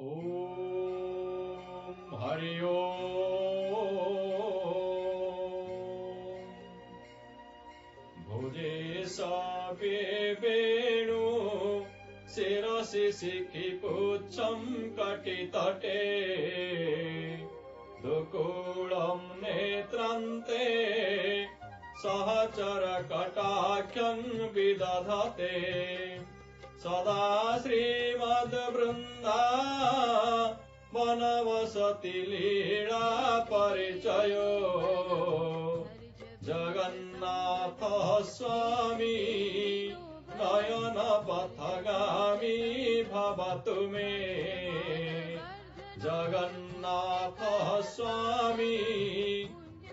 ଓମ୍ ହରି ଓମ୍। ଭୁଜେ ସବେ ବେଣୁ ଶିରସି ଶିଖି ପୁଚ୍ଛಂ କଟି ତଟେ ଦୁକୂଳಂ ନେତ୍ରାନ୍ତେ ସହଚର କଟାକ୍ଷଂ ବିଦଧତେ ସଦା ଶ୍ରୀମଦ୍ ବୃନ୍ଦା ବନବସତି ଲୀଳା ପରିଚୟ ଜଗନ୍ନାଥ ସ୍ୱାମୀ ନୟନ ପଥଗାମୀ ଭବତୁ ମେ। ଜଗନ୍ନାଥ ସ୍ୱାମୀ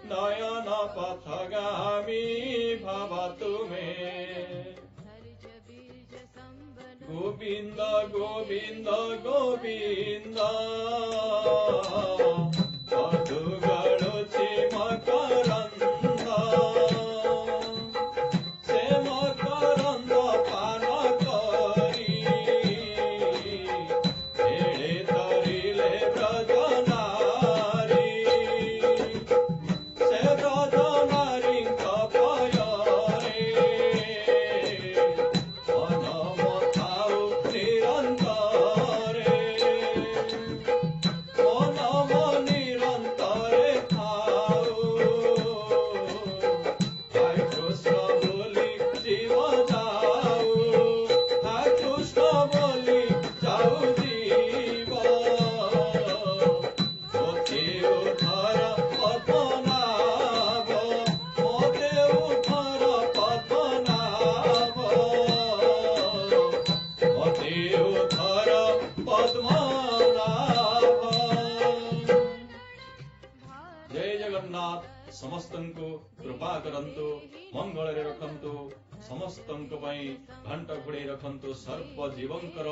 ନୟନ ପଥଗାମୀ ଭବତୁ ମେ। ଗୋବିନ୍ଦ ଗୋବିନ୍ଦ ଗୋବିନ୍ଦ ମଧୁ ଗଳୁଛି ମକରନ୍ଦ, ସେ ମକରନ୍ଦ ପାନ କରି ଏଡ଼େ ତରିଲେ ବ୍ରଜ ନାରୀ, ସେ ବ୍ରଜ ନାରୀଙ୍କ ପୟରେ ମନ ଥାଉ ନିରନ୍ତରେ, ମନ ନିରନ୍ତରେ ଥାଉ। ହରେ କୃଷ୍ଣ ବୋଲି ଜୀବ ଯାଉ, ହରେ କୃଷ୍ଣ ବୋଲି ଯାଉ ଜୀବ, ମୋତେ ଉଦ୍ଧାର ପଦ୍ମନାଭ, ମୋତେ ଉଦ୍ଧାର ପଦ୍ମନାଭ, ମୋତେ ଉଦ୍ଧାର ପଦ୍ମନାଭ। ଜୟ ଜଗନ୍ନାଥ। ସମସ୍ତଙ୍କୁ କୃପା କରନ୍ତୁ, ମଙ୍ଗଳରେ ରଖନ୍ତୁ, ସମସ୍ତଙ୍କ ପାଇଁ ଘଣ୍ଟ ଘୋଡେଇ ରଖନ୍ତୁ, ସର୍ବ ଜୀବଙ୍କର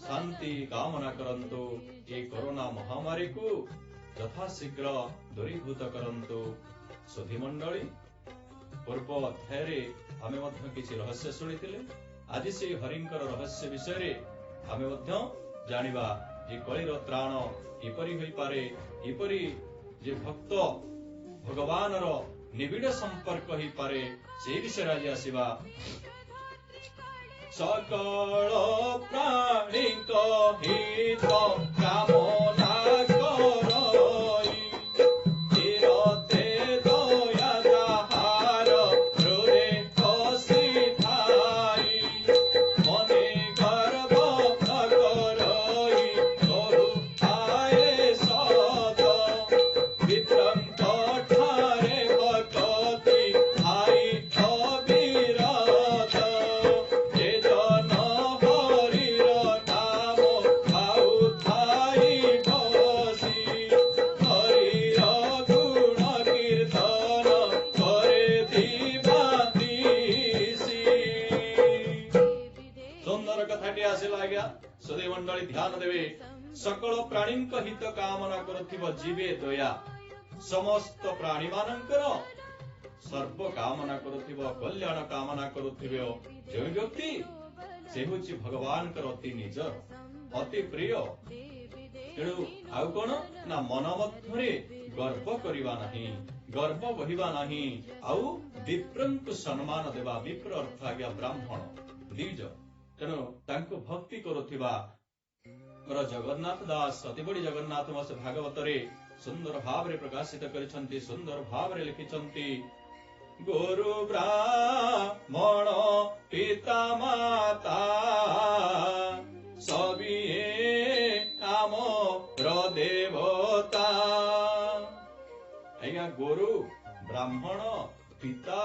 ଶାନ୍ତି କାମନା କରନ୍ତୁ, ଏ କରୋନା ମହାମାରୀକୁ ଯଥାଶୀଘ୍ର ଦୂରୀଭୂତ କରନ୍ତୁ। ସୁଧୀମଣ୍ଡଳୀ, ପୂର୍ବ ଅଧ୍ୟାୟରେ ଆମେ ମଧ୍ୟ କିଛି ରହସ୍ୟ ଶୁଣିଥିଲେ। ଆଜି ସେଇ ହରିଙ୍କର ରହସ୍ୟ ବିଷୟରେ ଆମେ ମଧ୍ୟ ଜାଣିବା ଯେ କଳିର ତ୍ରାଣ କିପରି ହୋଇପାରେ, କିପରି ଯେ ଭକ୍ତ ଭଗବାନର ନିବିଡ଼ ସମ୍ପର୍କ ହେଇପାରେ, ସେଇ ବିଷୟରେ ଆଜି ଆସିବା। ସକଳ ପ୍ରାଣୀଙ୍କ ହିତ କାମନା କରଇ, ଚିରତେ ଦୟା ଯାହାର ହୃଦେ ପଶିଥାଇ, ମନେ ଗର୍ବ ନ କରଇ କହୁଥାଏ ସତ, ବିପ୍ରଙ୍କ ଠାରେ ଭକତି ଥାଇ ଅବିରତ, ଯେ ଜନ ହରିର ନାମ ଗାଉଥାଇ ବସି, ହରିର ଗୁଣ କୀର୍ତ୍ତନ କରେ ଦିବାନିଶି। ସୁନ୍ଦର କଥାଟି ଆସିଲା ଆଜ୍ଞା। ସୁଧୀ ମଣ୍ଡଳୀ ଧ୍ୟାନ ଦେବେ। ସକଳ ପ୍ରାଣୀଙ୍କ ହିତ କାମନା କରୁଥିବ ଜୀବେ ଦୟା, ସମସ୍ତ ପ୍ରାଣୀମାନଙ୍କର ସର୍ବ କାମନା କରୁଥିବ, କଲ୍ୟାଣ କାମନା କରୁଥିବ ଯେଉଁ ବ୍ୟକ୍ତି, ସେ ହେଉଛି ଭଗବାନଙ୍କର ଅତି ନିଜର, ଅତି ପ୍ରିୟ। ତେଣୁ ଆଉ କଣ ନା ମନ ମଧ୍ୟରେ ଗର୍ବ କରିବା ନାହିଁ, ଗର୍ବ ବହିବା ନାହିଁ, ଆଉ ବିପ୍ରଙ୍କୁ ସମ୍ମାନ ଦେବା। ବିପ୍ର ଅର୍ଥ ଆଜ୍ଞା ବ୍ରାହ୍ମଣ, ଦ୍ୱିଜ। ତେଣୁ ତାଙ୍କୁ ଭକ୍ତି କରୁଥିବା ଆମର ଜଗନ୍ନାଥ ଦାସ ଅତିବଡି ଜଗନ୍ନାଥ ମାସ ଭାଗବତରେ ସୁନ୍ଦର ଭାବରେ ପ୍ରକାଶିତ କରିଛନ୍ତି, ସୁନ୍ଦର ଭାବରେ ଲେଖିଛନ୍ତି। ଗୁରୁ ବ୍ରାହ୍ମଣ ପିତା ମାତା ସବିଏ ଆମର ଦେବତା। ଆଜ୍ଞା, ଗୁରୁ ବ୍ରାହ୍ମଣ ପିତା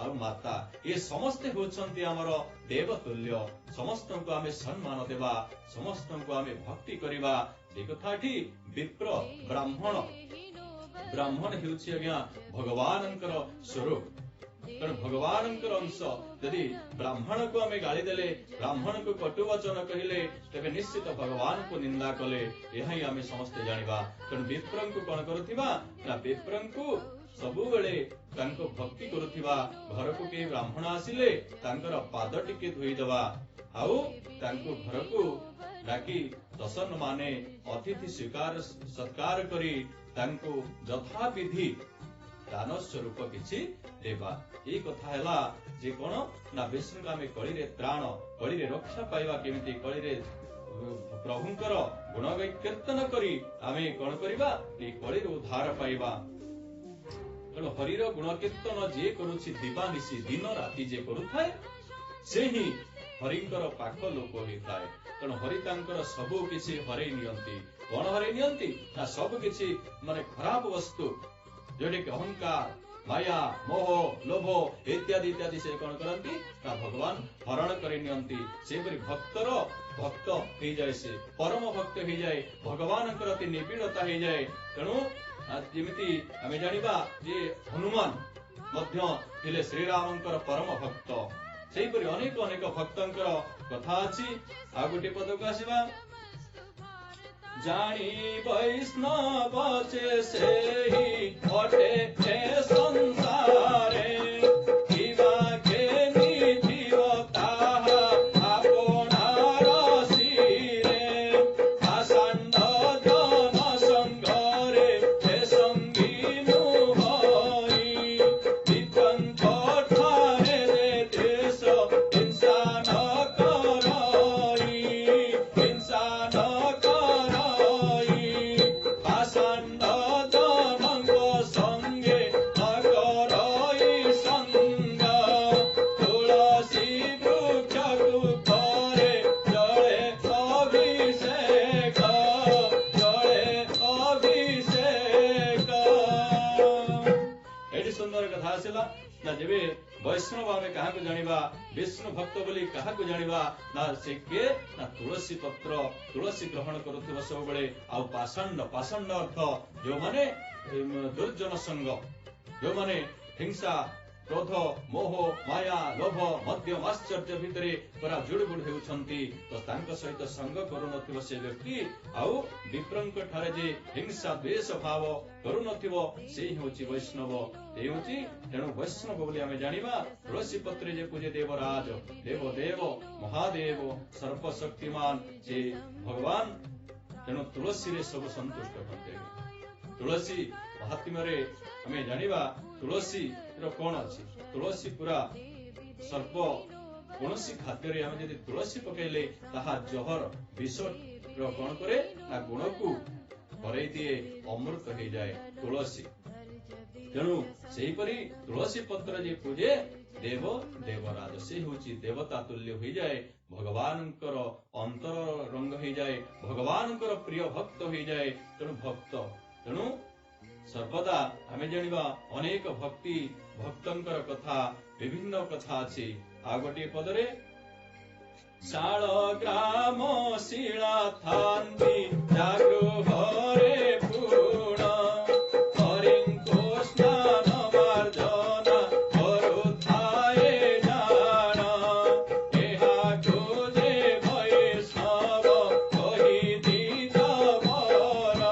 ଆଉ ମାତା ଏ ସମସ୍ତେ ହେଉଛନ୍ତି ଆମର ଦେବତୁଲ୍ୟ। ସମସ୍ତଙ୍କୁ ଆମେ ସମ୍ମାନ ଦେବା, ସମସ୍ତଙ୍କୁ ଆମେ ଭକ୍ତି କରିବା। ସେ କଥାଟି ବିପ୍ର ବ୍ରାହ୍ମଣ, ବ୍ରାହ୍ମଣ ହେଉଛି ଆଜ୍ଞା ଭଗବାନଙ୍କର ସ୍ୱରୂପ। ତେଣୁ ଭଗବାନଙ୍କର ଅଂଶ। ଯଦି ବ୍ରାହ୍ମଣକୁ ଆମେ ଗାଳି ଦେଲେ, ବ୍ରାହ୍ମଣକୁ କଟୁବଚନ କହିଲେ, ତେବେ ନିଶ୍ଚିତ ଭଗବାନଙ୍କୁ ନିନ୍ଦା କଲେ, ଏହା ହିଁ ଆମେ ସମସ୍ତେ ଜାଣିବା। ତେଣୁ ବିପ୍ରଙ୍କୁ କଣ କରୁଥିବା ନା ବିପ୍ରଙ୍କୁ ସବୁବେଳେ ତାଙ୍କୁ ଭକ୍ତି କରୁଥିବା। ଘରକୁ କେହି ବ୍ରାହ୍ମଣ ଆସିଲେ ତାଙ୍କର ପାଦ ଟିକେ ଧୋଇଦେବା। ଆଉ ତାଙ୍କୁ ଘରକୁ ଡାକି ଦଶନ ଅତିଥି ସ୍ୱୀକାର ସତ୍କାର କରି ତାଙ୍କୁ ଯଥାବିଧି ଦାନ ସ୍ୱରୂପ କିଛି ଦେବା। ଏଇ କଥା ହେଲା ଯେ କଣ ନା ବିଷ୍ଣୁଙ୍କୁ ଆମେ କଳିରେ ତ୍ରାଣ, କଳିରେ ରକ୍ଷା ପାଇବା କେମିତି? କଳିରେ ପ୍ରଭୁଙ୍କର ଗୁଣ କୀର୍ତ୍ତନ କରି ଆମେ କଣ କରିବା? ଏଇ କଳିରୁ ଉଦ୍ଧାର ପାଇବା। ତେଣୁ ହରିର ଗୁଣ କୀର୍ତ୍ତନ ଯିଏ କରୁଛି ଦିବା ନିଶି, ଦିନ ରାତି ଯିଏ କରୁଥାଏ, ସେ ହିଁ ହରିଙ୍କର ପାଖ ଲୋକ ହେଇଥାଏ। ତେଣୁ ହରି ତାଙ୍କର ସବୁ କିଛି ହରେଇ ନିଅନ୍ତି। କଣ ହରେଇ ନିଅନ୍ତି ନା ସବୁ କିଛି ମାନେ ଖରାପ ବସ୍ତୁ, ଯୋଉଟାକି ଅହଙ୍କାର, ମାୟା, ମୋହ, ଲୋଭ ଇତ୍ୟାଦି ଇତ୍ୟାଦି, ସେ କଣ କରନ୍ତି ନା ଭଗବାନ ହରଣ କରି ନିଅନ୍ତି। ସେହିପରି ଭକ୍ତର ଭକ୍ତ ହେଇଯାଏ, ସେ ପରମ ଭକ୍ତ ହେଇଯାଏ, ଭଗବାନଙ୍କର ଅତି ନିବିଡ଼ତା ହେଇଯାଏ। ତେଣୁ ଯେମିତି ଆମେ ଜାଣିବା ଯେ ହନୁମାନ ମଧ୍ୟ ଥିଲେ ଶ୍ରୀରାମଙ୍କର ପରମ ଭକ୍ତ, ସେହିପରି ଅନେକ ଅନେକ ଭକ୍ତଙ୍କର କଥା ଅଛି। ଆଉ ଗୋଟିଏ ପଦକୁ ଆସିବା। ଜାଣି ବୈଷ୍ଣବ ସେହି ଅଟେ ଏ ସଂସାରେ, କିବା ଘେନିଥିବ ତାହା ଆପଣାର ଶିରେ, ପାଷାଣ୍ଡ ଜନ ସଙ୍ଗରେ ଏ ସଙ୍ଗୀ ନୁହଇ, ବିପ୍ରଙ୍କ ଠାରେ ଯେ ଦେଶ ହିଂସା ନ କରଇ, ହିଂସା ନ କରଇ, ପାଷାଣ୍ଡ ଜନଙ୍କ ସଙ୍ଗେ ନ କରଇ ସଙ୍ଗ, ତୁଳସୀ ବୃକ୍ଷକୁ କରେ ଜଳେ ଅଭିଷେକ, ଜଳେ ଅଭିଷେକ। ଏଠି ସୁନ୍ଦର କଥା ଆସିଲା ନା ଯେବେ ବୈଷ୍ଣବ ଆମେ କାହାକୁ ଜାଣିବା, ବିଷ୍ଣୁ ଭକ୍ତ ବୋଲି କାହାକୁ ଜାଣିବା ନା ସେ କିଏ ନା ତୁଳସୀ ପତ୍ର, ତୁଳସୀ ଗ୍ରହଣ କରୁଥିବ ସବୁବେଳେ। ଆଉ ପାଷାଣ୍ଡ, ପାଷାଣ୍ଡ ଅର୍ଥ ଯୋଉମାନେ ଦୁର୍ଜନ ସଙ୍ଗ, ଯୋଉମାନେ ହିଂସା, କ୍ରୋଧ, ମୋହ, ମାୟା, ଲୋଭ, ମଦ୍ୟ, ଆଶ୍ଚର୍ଯ୍ୟ ଭିତରେ ପୁରା ଜୁଡୁବୁଡୁ ହେଉଛନ୍ତି, ତ ତାଙ୍କ ସହିତ ସଙ୍ଗ କରୁନଥିବ ସେ ବ୍ୟକ୍ତି। ଆଉ ବିପ୍ରଙ୍କ ଠାରେ ଯେ ହିଂସା ଦ୍ୱେଷ ଭାବ କରୁନଥିବ, ସେଇ ହେଉଛି ବୈଷ୍ଣବ। ଏଇ ହେଉଛି ତେଣୁ ବୈଷ୍ଣବ ବୋଲି ଆମେ ଜାଣିବା। ତୁଳସୀ ପତ୍ରେ ଯେ ପୂଜେ ଦେବରାଜ, ଦେବ ଦେବ ମହାଦେବ ସର୍ବଶକ୍ତିମାନ ଯେ ଭଗବାନ, ତେଣୁ ତୁଳସୀରେ ସବୁ ସନ୍ତୁଷ୍ଟ ହୁଅନ୍ତି। ତୁଳସୀ ମହାତ୍ମ୍ୟରେ ଆମେ ଜାଣିବା ତୁଳସୀର କଣ ଅଛି। ତୁଳସୀ ପୁରା ସର୍ବ କୌଣସି ଖାଦ୍ୟରେ ଆମେ ଯଦି ତୁଳସୀ ପକେଇଲେ ତାହା ଜହର ବିଷର କଣ କରେ ନା ଗୁଣକୁ ହରେଇ ଦିଏ, ଅମୃତ ହେଇଯାଏ ତୁଳସୀ। ତେଣୁ ସେହିପରି ତୁଳସୀ ପତ୍ର ଯେ ପୂଜେ ଦେବ ଦେବରାଜ, ସେ ହେଉଛି ଦେବତା ତୁଲ୍ୟ ହୋଇଯାଏ, ଭଗବାନଙ୍କର ଅନ୍ତର ରଙ୍ଗ ହେଇଯାଏ, ଭଗବାନଙ୍କର ପ୍ରିୟ ଭକ୍ତ ହେଇଯାଏ। ତେଣୁ ଭକ୍ତ, ତେଣୁ ସର୍ବଦା ଆମେ ଜାଣିବା ଅନେକ ଭକ୍ତି ଭକ୍ତଙ୍କର କଥା, ବିଭିନ୍ନ କଥା ଅଛି। ଆଉ ଗୋଟିଏ ପଦରେ ଶାଳ ଗ୍ରାମ ଶିଳା ଥାନ୍ତି ଜାଗୃହରେ ପୂଣ, ହରିଙ୍କୁ ସ୍ନାନ ମାର୍ଜନା କରୁଥାଏ ଜାଣ, ଏହାକୁ ଯେ ବୈଷ୍ଣବ କହି ଦ୍ୱିଜବର,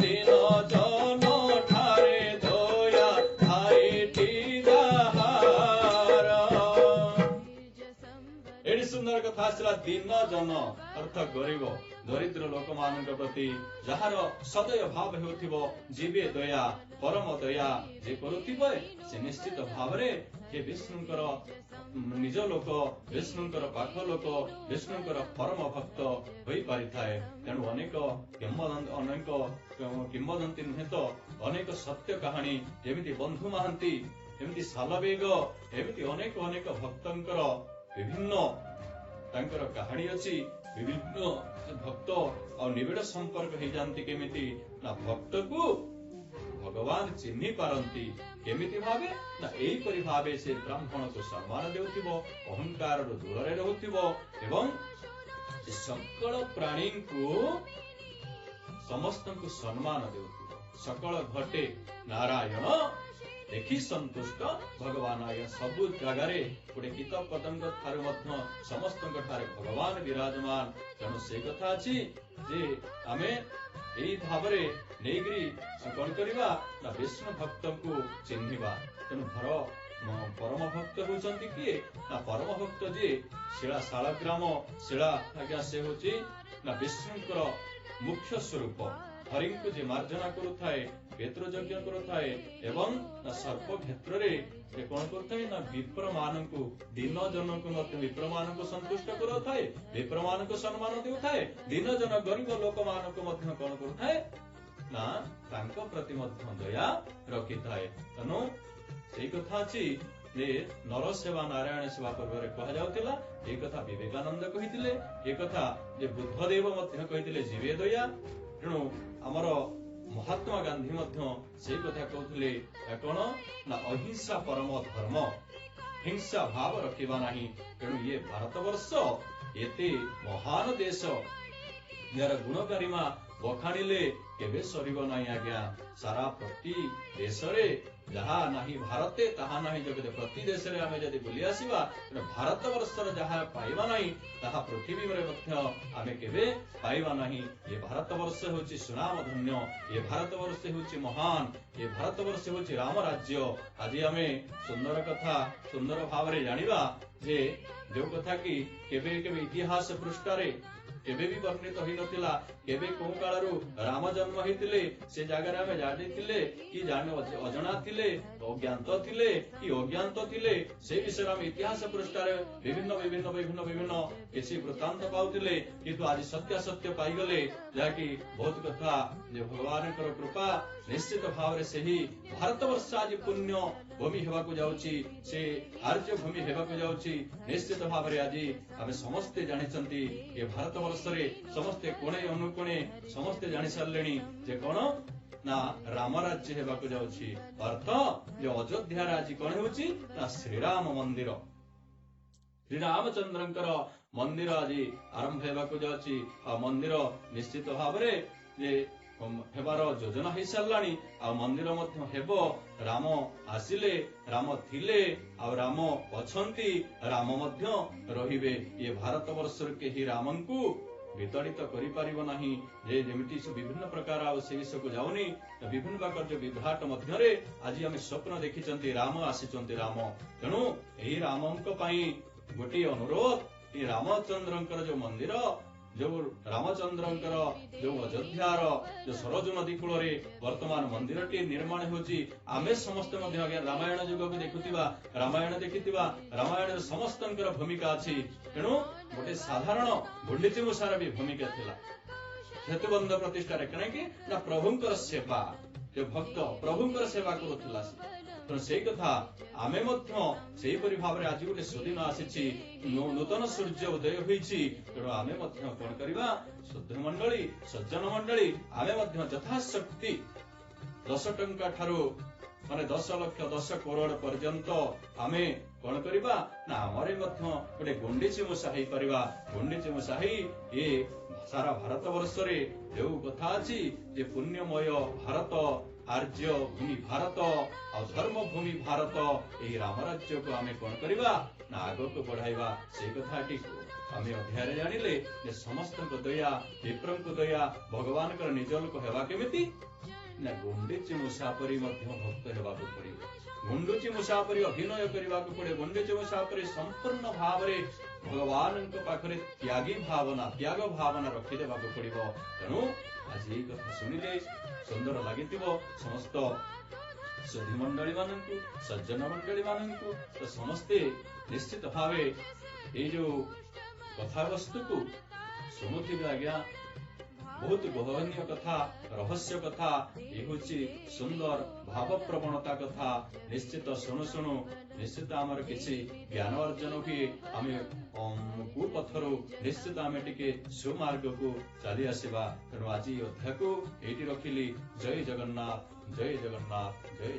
ଦୀନ ଜନ ଠାରେ ଦୟା ଥାଇଟି ଯାହାର। ଏଠି ସୁନ୍ଦର କଥା ଆସିଲା, ଦୀନ ଜନ ଅର୍ଥ ଗରିବ ଦରିଦ୍ର ଲୋକମାନଙ୍କ ପ୍ରତି ଯାହାର ସଦୟ ଭାବ ହେଉଥିବ, ଜୀବେ ଦୟା, ପରମ ଦୟା ଯେ କରୁଥିବ, ସେ ନିଶ୍ଚିତ ଭାବରେ ଯେ ବିଷ୍ଣୁଙ୍କର ନିଜ ଲୋକ, ବିଷ୍ଣୁଙ୍କର ପାଖ ଲୋକ, ବିଷ୍ଣୁଙ୍କର ପରମ ଭକ୍ତ ହୋଇପାରିଥାଏ। ତେଣୁ ଅନେକ ଅନେକ କିମ୍ବଦନ୍ତୀ ନୁହେଁ ତ ଅନେକ ସତ୍ୟ କାହାଣୀ, ଯେମିତି ବନ୍ଧୁ ମହାନ୍ତି, ଏମିତି ସାଲବେଗ, ଏମିତି ଅନେକ ଅନେକ ଭକ୍ତଙ୍କର ବିଭିନ୍ନ ତାଙ୍କର କାହାଣୀ ଅଛି। ବିଭିନ୍ନ ଭକ୍ତ ଆଉ ନିବିଡ଼ ସମ୍ପର୍କ ହେଇଯାନ୍ତି କେମିତି ନା ଭକ୍ତକୁ ଭଗବାନ ଚିହ୍ନି ପାରନ୍ତି କେମିତି ଭାବେ ନା ଏହିପରି ଭାବେ ସେ ବ୍ରାହ୍ମଣକୁ ସମ୍ମାନ ଦେଉଥିବ, ଅହଙ୍କାରରୁ ଦୂରରେ ରହୁଥିବ ଏବଂ ସେ ସକଳ ପ୍ରାଣୀଙ୍କୁ ସମସ୍ତଙ୍କୁ ସମ୍ମାନ ଦେଉଥିବ। ସକଳ ଘଟେ ନାରାୟଣ ଦେଖି ସନ୍ତୁଷ୍ଟ ଭଗବାନ। ଆଜ୍ଞା ସବୁ ଜାଗାରେ ଗୋଟେ କୀଟ ପତଙ୍ଗ ଠାରୁ ମଧ୍ୟ ସମସ୍ତଙ୍କ ଠାରେ ଭଗବାନ ବିରାଜମାନ। ତେଣୁ ସେ କଥା ଅଛି ଯେ ଆମେ ଏଇ ଭାବରେ ନେଇକରି କଣ କରିବା ନା ବିଷ୍ଣୁ ଭକ୍ତଙ୍କୁ ଚିହ୍ନିବା। ତେଣୁ ଘର ପରମ ଭକ୍ତ ହେଉଛନ୍ତି କିଏ ନା ପରମ ଭକ୍ତ ଯିଏ ଶିଳା ଶାଳଗ୍ରାମ ଶିଳା ଆଜ୍ଞା, ସେ ହଉଛି ନା ବିଷ୍ଣୁଙ୍କର ମୁଖ୍ୟ ସ୍ୱରୂପ। ହରିଙ୍କୁ ଯେ ମାର୍ଜନା କରୁଥାଏ, ପିତୃଯଜ୍ଞ କରୁଥାଏ ଏବଂ ନା ସର୍ବକ୍ଷେତ୍ରରେ ସେ କଣ କରୁଥାଏ ନା ବିପ୍ରମାନଙ୍କୁ, ଦୀନ ଜନଙ୍କୁ ମଧ୍ୟ ବିପ୍ରମାନଙ୍କୁ ସନ୍ତୁଷ୍ଟ କରୁଥାଏ, ବିପ୍ରମାନଙ୍କୁ ସମ୍ମାନ ଦେଉଥାଏ, ଦୀନ ଜନ ଗରିବ ଲୋକମାନଙ୍କୁ ମଧ୍ୟ କଣ କରୁଥାଏ ନା ତାଙ୍କ ପ୍ରତି ମଧ୍ୟ ଦୟା ରଖିଥାଏ। ତେଣୁ ସେଇ କଥା ଅଛି ଯେ ନର ସେବା ନାରାୟଣ ସେବା ପର୍ବରେ କୁହାଯାଉଥିଲା। ଏ କଥା ବିବେକାନନ୍ଦ କହିଥିଲେ, ଏ କଥା ଯେ ବୁଦ୍ଧଦେବ ମଧ୍ୟ କହିଥିଲେ, ଜୀବେ ଦୟା। ତେଣୁ ଆମର ମହାତ୍ମା ଗାନ୍ଧୀ ମଧ୍ୟ ସେଇ କଥା କହୁଥିଲେ, କଣ ନା ଅହିଂସା ପରମ ଧର୍ମ, ହିଂସା ଭାବ ରଖିବା ନାହିଁ। ତେଣୁ ଇଏ ଭାରତବର୍ଷ ଏତେ ମହାନ ଦେଶ, ଏହାର ଗୁଣକାରିମା ବଖାଣିଲେ କେବେ ସରିବ ନାହିଁ ଆଜ୍ଞା। ସାରା ପ୍ରତି ଦେଶରେ ଯାହା ନାହିଁ ଭାରତେ ତାହା ନାହିଁ ଜଗତେ। ପ୍ରତି ଦେଶରେ ଆମେ ଯଦି ବୁଲି ଆସିବା, ତେଣୁ ଭାରତ ବର୍ଷର ଯାହା ପାଇବା ନାହିଁ ତାହା ପୃଥିବୀରେ ମଧ୍ୟ ଆମେ କେବେ ପାଇବା ନାହିଁ। ଏ ଭାରତ ବର୍ଷ ହେଉଛି ସୁନାମ ଧନ୍ୟ, ଏ ଭାରତ ବର୍ଷ ହେଉଛି ମହାନ, ଏ ଭାରତ ବର୍ଷ ହେଉଛି ରାମ ରାଜ୍ୟ। ଆଜି ଆମେ ସୁନ୍ଦର କଥା ସୁନ୍ଦର ଭାବରେ ଜାଣିବା ଯେ ଯୋଉ କଥା କି କେବେ କେବେ ଇତିହାସ ପୃଷ୍ଠାରେ କେବେ ବି ବର୍ଣ୍ଣିତ ହୋଇନଥିଲା, କେବେ କେଉଁ କାଳରୁ ରାମ ଜନ୍ମ ହେଇଥିଲେ ସେ ଜାଗାରେ ଆମେ ଜାଣିଥିଲେ କି ଜାଣି ଅଜଣା ଥିଲେ, ଅଜ୍ଞାତ ଥିଲେ କି ଅଜ୍ଞାତ ଥିଲେ, ସେ ବିଷୟରେ ଆମେ ଇତିହାସ ପୃଷ୍ଠାରେ ବିଭିନ୍ନ ବିଭିନ୍ନ ବିଭିନ୍ନ ବିଭିନ୍ନ କିଛି ବୃତ୍ତାନ୍ତ ପାଉଥିଲେ। କିନ୍ତୁ ଆଜି ସତ୍ୟାସତ୍ୟ ପାଇଗଲେ, ଯାହାକି ବହୁତ କଥା ଯେ ଭଗବାନଙ୍କର କୃପା ନିଶ୍ଚିତ ଭାବରେ ସେହି ଭାରତବର୍ଷ ଆଜି ପୁଣ୍ୟ ଭୂମି ହେବାକୁ ଯାଉଛି, ସେ ଆର୍ଯ୍ୟ ଭୂମି ହେବାକୁ ଯାଉଛି। ନିଶ୍ଚିତ ଭାବରେ ଆଜି ଆମେ ସମସ୍ତେ ଜାଣିଛନ୍ତି, ଏ ଭାରତବର୍ଷରେ ସମସ୍ତେ କୋଣେ ଅନୁକୋଣେ ସମସ୍ତେ ଜାଣି ସାରିଲେଣି ଯେ କଣ ନା ରାମ ରାଜ୍ୟ ହେବାକୁ ଯାଉଛି। ଅର୍ଥ ଯେ ଅଯୋଧ୍ୟାରେ ଆଜି କଣ ହେଉଛି ନା ଶ୍ରୀରାମ ମନ୍ଦିର, ଶ୍ରୀରାମଚନ୍ଦ୍ରଙ୍କର ମନ୍ଦିର ଆଜି ଆରମ୍ଭ ହେବାକୁ ଯାଉଛି। ଆଉ ମନ୍ଦିର ନିଶ୍ଚିତ ଭାବରେ ଯେ ହେବାର ଯୋଜନା ହେଇସାରିଲାଣି, ଆଉ ମନ୍ଦିର ମଧ୍ୟ ହେବ। ରାମ ଆସିଲେ, ରାମ ଥିଲେ, ଆଉ ରାମ ଅଛନ୍ତି, ରାମ ମଧ୍ୟ ରହିବେ। ଇଏ ଭାରତ ବର୍ଷରୁ କେହି ରାମଙ୍କୁ ବିତାଡ଼ିତ କରିପାରିବ ନାହିଁ। ଯେ ଯେମିତି ବିଭିନ୍ନ ପ୍ରକାର, ଆଉ ସେ ବିଷୟକୁ ଯାଉନି, ବିଭିନ୍ନ ପ୍ରକାର ଯୋଉ ବିଭ୍ରାଟ ମଧ୍ୟରେ ଆଜି ଆମେ ସ୍ୱପ୍ନ ଦେଖିଛନ୍ତି ରାମ ଆସିଛନ୍ତି ରାମ। ତେଣୁ ଏହି ରାମଙ୍କ ପାଇଁ ଗୋଟିଏ ଅନୁରୋଧ, ଏ ରାମଚନ୍ଦ୍ରଙ୍କର ଯୋଉ ମନ୍ଦିର, ଯୋଉ ରାମଚନ୍ଦ୍ରଙ୍କର ଯୋଉ ଅଯୋଧ୍ୟାର ଯୋଉ ସରଜୁ ନଦୀ କୂଳରେ ବର୍ତ୍ତମାନ ମନ୍ଦିରଟି ନିର୍ମାଣ ହେଉଛି, ଆମେ ସମସ୍ତେ ମଧ୍ୟ ଆଜ୍ଞା ରାମାୟଣ ଯୁଗକୁ ଦେଖୁଥିବା, ରାମାୟଣ ଦେଖିଥିବା, ରାମାୟଣରେ ସମସ୍ତଙ୍କର ଭୂମିକା ଅଛି। ତେଣୁ ଗୋଟେ ସାଧାରଣ ଗୁଣ୍ଡିଚି ମୂଷାର ବି ଭୂମିକା ଥିଲା ସେତୁବନ୍ଧ ପ୍ରତିଷ୍ଠାରେ। କାହିଁକି ନା ପ୍ରଭୁଙ୍କର ସେବା, ଯୋଉ ଭକ୍ତ ପ୍ରଭୁଙ୍କର ସେବା କରୁଥିଲା ସେ। ତେଣୁ ସେଇ କଥା ଆମେ ମଧ୍ୟ ସେହିପରି ଭାବରେ ଆଜି ଗୋଟେ ସୁଦିନ ଆସିଛି, ନୂତନ ସୂର୍ଯ୍ୟ ଉଦୟ ହୋଇଛି। ତେଣୁ ଆମେ ମଧ୍ୟ କଣ କରିବା, ଶୁଦ୍ଧ ମଣ୍ଡଳୀ, ସଜ୍ଜନ ମଣ୍ଡଳୀ, ଆମେ ମଧ୍ୟ ଯଥାଶକ୍ତି 10 ଟଙ୍କା ଠାରୁ ମାନେ 10 ଲକ୍ଷ 10 କରୋଡ଼ ପର୍ଯ୍ୟନ୍ତ ଆମେ କଣ କରିବା ନା ଆମର ମଧ୍ୟ ଗୋଟେ ଗୁଣ୍ଡିଚି ମୂଷା ହେଇପାରିବା। ଗୁଣ୍ଡିଚି ମୂଷା ହେଇ ଏ ସାରା ଭାରତ ବର୍ଷରେ ଯୋଉ କଥା ଅଛି ଯେ ପୁଣ୍ୟମୟ ଭାରତ, ଆର୍ଯ୍ୟ ଭୂମି ଭାରତ, ଆଉ ଧର୍ମ ଭୂମି ଭାରତ, ଏହି ରାମରାଜ୍ୟକୁ ଆମେ କଣ କରିବା ନା ଆଗକୁ ବଢାଇବା। ସେଇ କଥାଟି ଆମେ ଅଧ୍ୟାୟରେ ଜାଣିଲେ ଯେ ସମସ୍ତଙ୍କ ଦୟା, ବିପ୍ରଙ୍କ ଦୟା, ଭଗବାନଙ୍କର ନିଜ ଲୋକ ହେବା କେମିତି ନା ଗୁଣ୍ଡିଚି ମୂଷା ପରି ମଧ୍ୟ ଭକ୍ତ ହେବାକୁ ପଡିବ, ଗୁଣ୍ଡୁଚି ମୂଷା ପରି ଅଭିନୟ କରିବାକୁ ପଡିବ, ଗୁଣ୍ଡୁଚି ମୂଷା ପରି ସମ୍ପୂର୍ଣ୍ଣ ଭାବରେ ଭଗବାନଙ୍କ ପାଖରେ ତ୍ୟାଗୀ ଭାବନା, ତ୍ୟାଗ ଭାବନା ରଖିଦେବାକୁ ପଡିବ। ତେଣୁ ଆଜି ଏଇ କଥା ଶୁଣିଲେ ସୁନ୍ଦର ଲାଗିଥିବ ସମସ୍ତ ସୁଧୀ ମଣ୍ଡଳୀ ମାନଙ୍କୁ, ସଜ୍ଜନ ମଣ୍ଡଳୀ ମାନଙ୍କୁ। ତ ସମସ୍ତେ ନିଶ୍ଚିତ ଭାବେ ଏଇ ଯୋଉ କଥାବସ୍ତୁକୁ ଶୁଣୁଥିବେ ଆଜ୍ଞା, ବହୁତ ଗୋହନୀୟ କଥା, ରହସ୍ୟ କଥା, ଏ ହଉଛି ସୁନ୍ଦର ଭାବପ୍ରବଣତା କଥା। ନିଶ୍ଚିତ ଶୁଣୁ ଶୁଣୁ ନିଶ୍ଚିତ ଆମର କିଛି ଜ୍ଞାନ ଅର୍ଜନ ହୁଏ, ଆମେ କୁପଥରୁ ନିଶ୍ଚିତ ଆମେ ଟିକେ ସୁମାର୍ଗକୁ ଚାଲି ଆସିବା। ତେଣୁ ଆଜି ଅଧ୍ୟାୟକୁ ଏଇଠି ରଖିଲି। ଜୟ ଜଗନ୍ନାଥ, ଜୟ ଜଗନ୍ନାଥ, ଜୟ।